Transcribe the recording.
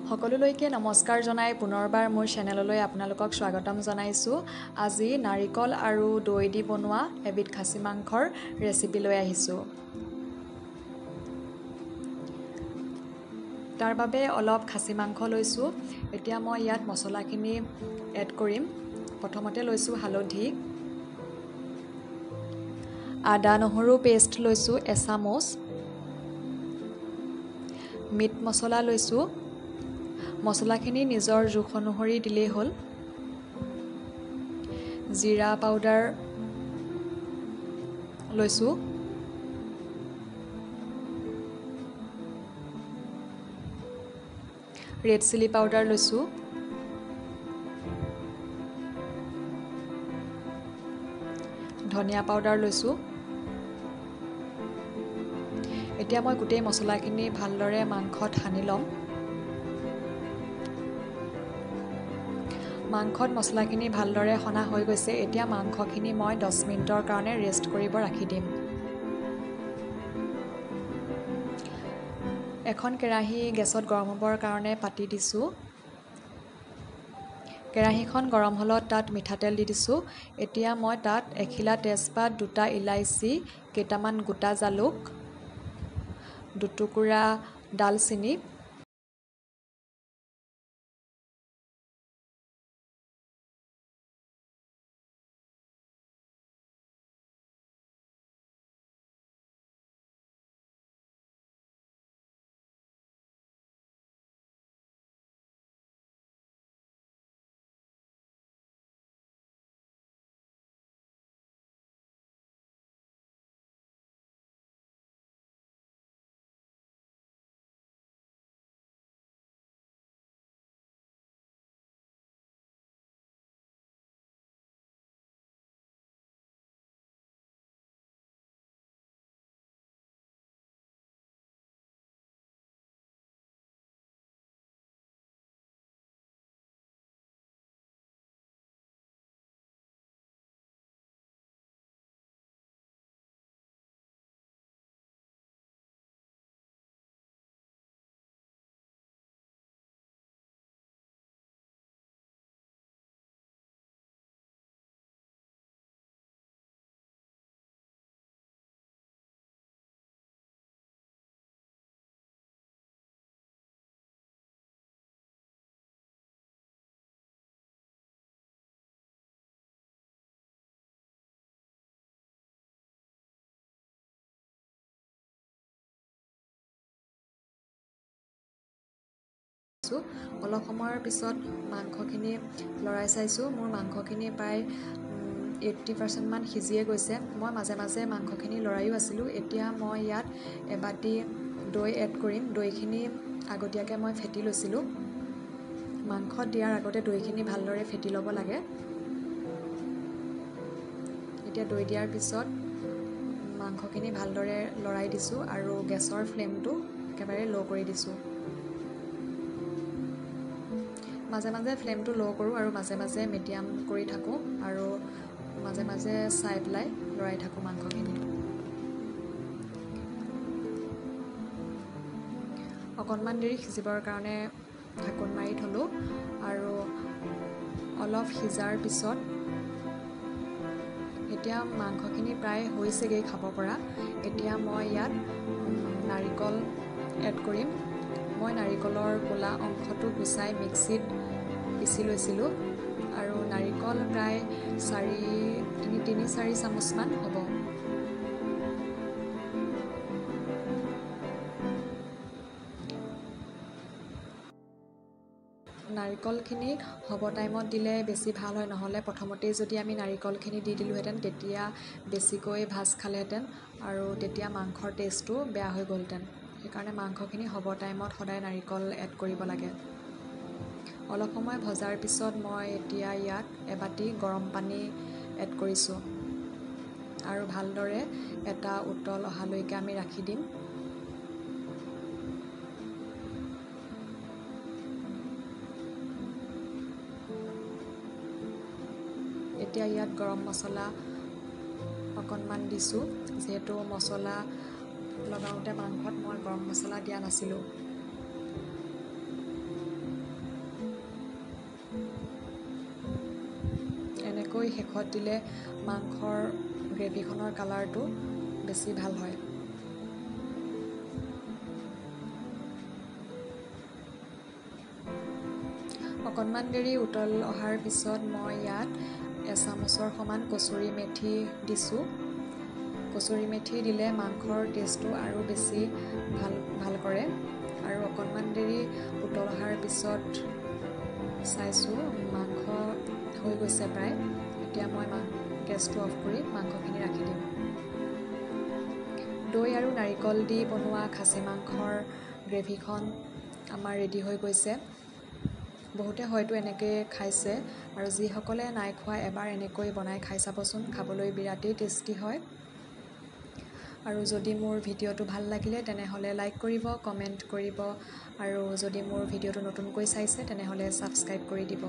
সকলোলৈকে নমস্কাৰ জনাই পুনৰবাৰ মোৰ চেনেললৈ আপোনালোকক স্বাগতম জনাইছোঁ। আজি নাৰিকল আৰু দৈ দি বনোৱা এবিধ খাচী মাংসৰ ৰেচিপি লৈ আহিছোঁ। তাৰ বাবে অলপ খাচী মাংস লৈছোঁ। এতিয়া মই ইয়াত মছলাখিনি এড কৰিম। প্ৰথমতে লৈছোঁ হালধি, আদা নহৰু পেষ্ট লৈছোঁ এচামুচ, মিট মছলা লৈছোঁ। মছলাখিনি নিজৰ জোখ অনুসৰি দিলেই হ'ল। জিৰা পাউডাৰ লৈছোঁ, ৰেড চিলি পাউডাৰ লৈছোঁ, ধনিয়া পাউডাৰ লৈছোঁ। এতিয়া মই গোটেই মছলাখিনি ভালদৰে মাংসত সানি ল'ম। মাংসত মছলাখিনি ভালদৰে সনা হৈ গৈছে। এতিয়া মাংসখিনি মই 10 মিনিটৰ কাৰণে ৰেষ্ট কৰিব ৰাখি দিম। এখন কেৰাহী গেছত গৰম হ'বৰ কাৰণে পাতি দিছোঁ। কেৰাহীখন গৰম হ'লত তাত মিঠাতেল দি দিছোঁ। এতিয়া মই তাত এখিলা তেজপাত, 2টা ইলাচি, কেইটামান গোটা জালুক, 2 টুকুৰা ডালচেনি, অলপ সময়ৰ পিছত মাংসখিনি লৰাই চাইছোঁ। মোৰ মাংসখিনি প্ৰায় 80%মান সিজিয়ে গৈছে। মই মাজে মাজে মাংসখিনি লৰায়ো আছিলোঁ। এতিয়া মই ইয়াত এবাটি দৈ এড কৰিম। দৈখিনি আগতীয়াকৈ মই ফেটি লৈছিলোঁ। মাংসত দিয়াৰ আগতে দৈখিনি ভালদৰে ফেটি ল'ব লাগে। এতিয়া দৈ দিয়াৰ পিছত মাংসখিনি ভালদৰে লৰাই দিছোঁ আৰু গেছৰ ফ্লেমটো একেবাৰে ল' কৰি দিছোঁ। মাজে মাজে ফ্লেমটো ল' কৰোঁ আৰু মাজে মাজে মিডিয়াম কৰি থাকোঁ আৰু মাজে মাজে চাই পেলাই লৰাই থাকোঁ মাংসখিনি। অকণমান দেৰি সিজিবৰ কাৰণে ঢাকোন মাৰি থ'লোঁ আৰু অলপ সিজাৰ পিছত এতিয়া মাংসখিনি প্ৰায় হৈছেগৈ খাব পৰা। এতিয়া মই ইয়াত নাৰিকল এড কৰিম। মই নাৰিকলৰ ক'লা অংশটো গুচাই মিক্সিত পিচি লৈছিলোঁ আৰু নাৰিকল প্ৰায় 3-4 চামুচমান হ'ব। নাৰিকলখিনি হ'ব টাইমত দিলে বেছি ভাল হয়, নহ'লে প্ৰথমতেই যদি আমি নাৰিকলখিনি দি দিলোঁহেঁতেন তেতিয়া বেছিকৈ ভাজ খালেহেঁতেন আৰু তেতিয়া মাংসৰ টেষ্টটো বেয়া হৈ গ'লহেঁতেন। সেইকাৰণে মাংসখিনি হ'ব টাইমত সদায় নাৰিকল এড কৰিব লাগে। অলপ সময় ভজাৰ পিছত মই এতিয়া ইয়াত এবাটি গৰম পানী এড কৰিছোঁ আৰু ভালদৰে এটা উতল অহালৈকে আমি ৰাখি দিম। এতিয়া ইয়াত গৰম মছলা অকণমান দিছোঁ, যিহেতু মছলা লগাওঁতে মাংসত মই গৰম মছলা দিয়া নাছিলোঁ। দৈটোতকৈ শেষত দিলে মাংসৰ গ্ৰেভিখনৰ কালাৰটো বেছি ভাল হয়। অকণমান দেৰি উতল অহাৰ পিছত মই ইয়াত এচামুচৰ সমান কচুৰি মেথি দিছোঁ। কচুৰি মেথি দিলে মাংসৰ টেষ্টটো আৰু বেছি ভাল ভাল কৰে। আৰু অকণমান দেৰি উতল অহাৰ পিছত চাইছোঁ মাংস হৈ গৈছে প্ৰায়। এতিয়া মই গেছটো অফ কৰি মাংসখিনি ৰাখি দিম। দৈ আৰু নাৰিকল দি বনোৱা খাচী মাংসৰ গ্ৰেভিখন আমাৰ ৰেডি হৈ গৈছে। বহুতে হয়তো এনেকৈয়ে খাইছে, আৰু যিসকলে নাই খোৱা এবাৰ এনেকৈ বনাই খাই চাবচোন, খাবলৈ বিৰাটেই টেষ্টি হয়। আৰু যদি মোৰ ভিডিঅ'টো ভাল লাগিলে তেনেহ'লে লাইক কৰিব, কমেণ্ট কৰিব, আৰু যদি মোৰ ভিডিঅ'টো নতুনকৈ চাইছে তেনেহ'লে ছাবস্ক্ৰাইব কৰি দিব।